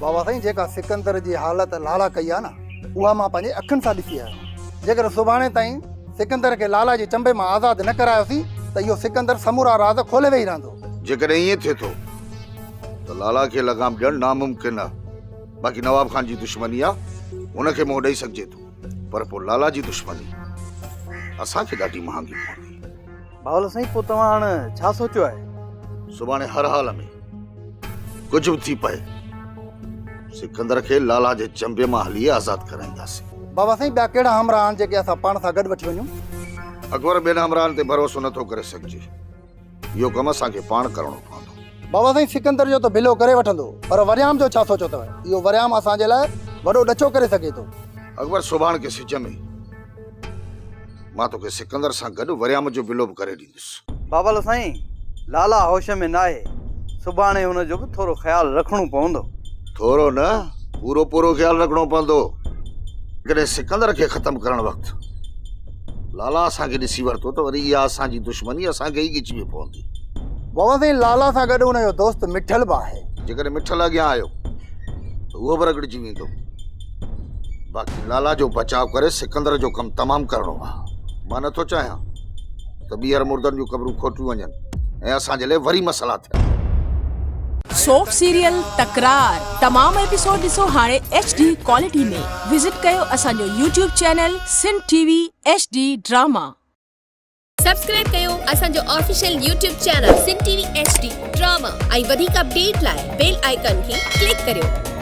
بابا سائين جيڪا سڪندر جي حالت لالا ڪئي آهي نه اها مان پنهنجي اکين سان ڏسي آيو آهيان. جيڪڏهن سڀاڻي تائين سڪندر کي لالا جي چنبي مان آزاد نه ڪرايوسين ته اهو سڪندر سمورا راز کولي ويهي رهندو. جيڪڏهن ائين ٿئي ٿو ته لالا کي لغام ڏيڻ ناممڪن آهي. باقي نواب خان جي دشمني آهي ان کي منهن ڏئي سگهجي ٿو پر پوء لالا جي دشمني اسان کي ڏاڍي مهانگي پوندي. بهاول سائين پوء توهان هاڻ ڇا سوچيو آهي؟ سڀاڻي هر حال ۾ ڪجهه به ٿي پئي سڪندر کي لالا جي چنبي مان هلي آزاد ڪرائينداسين. بابا سائين ٻيا ڪهڙا همراهه آهن جيڪي اسان پاڻ سان گڏ وٺي وڃون؟ اڪبر ٻين همراهن تي ڀروسو نه ٿو ڪري سگهجي. اهو ڪم اسان کي پاڻ ڪرڻو پوندو. بابا سائين سڪندر جو ته بلو ڪري وٺندو پر وريام جو ڇا سوچيو اٿو؟ اهو وريام اسان جي لاء وڏو ڏچو ڪري سگهي ٿو. اڪبر سڀاڻ کي سج ۾ مان توکي سڪندر سان گڏ وريام جو بلو به ڪري ڏيندس. بابل سائين لالا هوش ۾ ناهي، سڀاڻي هن جو به ٿورو خيال رکڻو پوندو. ٿورو نه پورو پورو خيال رکڻو پوندو. جيڪڏهن سڪندر کي ختم ڪرڻ وقت لالا اسان کي ڏسي ورتو ته وري اها اسان جي دشمني اسان کي ئي ڳچي ۾ پوندي. بابا سائين لالا سان گڏ ان جو دوست مٺل به آهي. جيڪڏهن مٺل اڳيان آيو ته اهو به رڳڙجي ويندو. باقي لالا جو بچاء ڪري سڪندر جو ڪم تمام ڪرڻو آهي. مان نٿو چاهيان ته ٻيهر مردن جون قبرون کوٽيون وڃن ۽ اسان جي لاء وري مسئلا ٿين. سوپ سيريل تڪرار تمام ايپيسوڊ ڏسو هاڻي ايڇ ڊي ڪوالٽي ۾ وزٽ ڪيو اسان جو YouTube channel Sindh T V H D drama. Subscribe ڪيو اسان جو official YouTube channel Sindh T V H D drama ۽ وڌيڪ اپڊيٽ لاء بيل آئيڪان کي ڪلڪ ڪريو.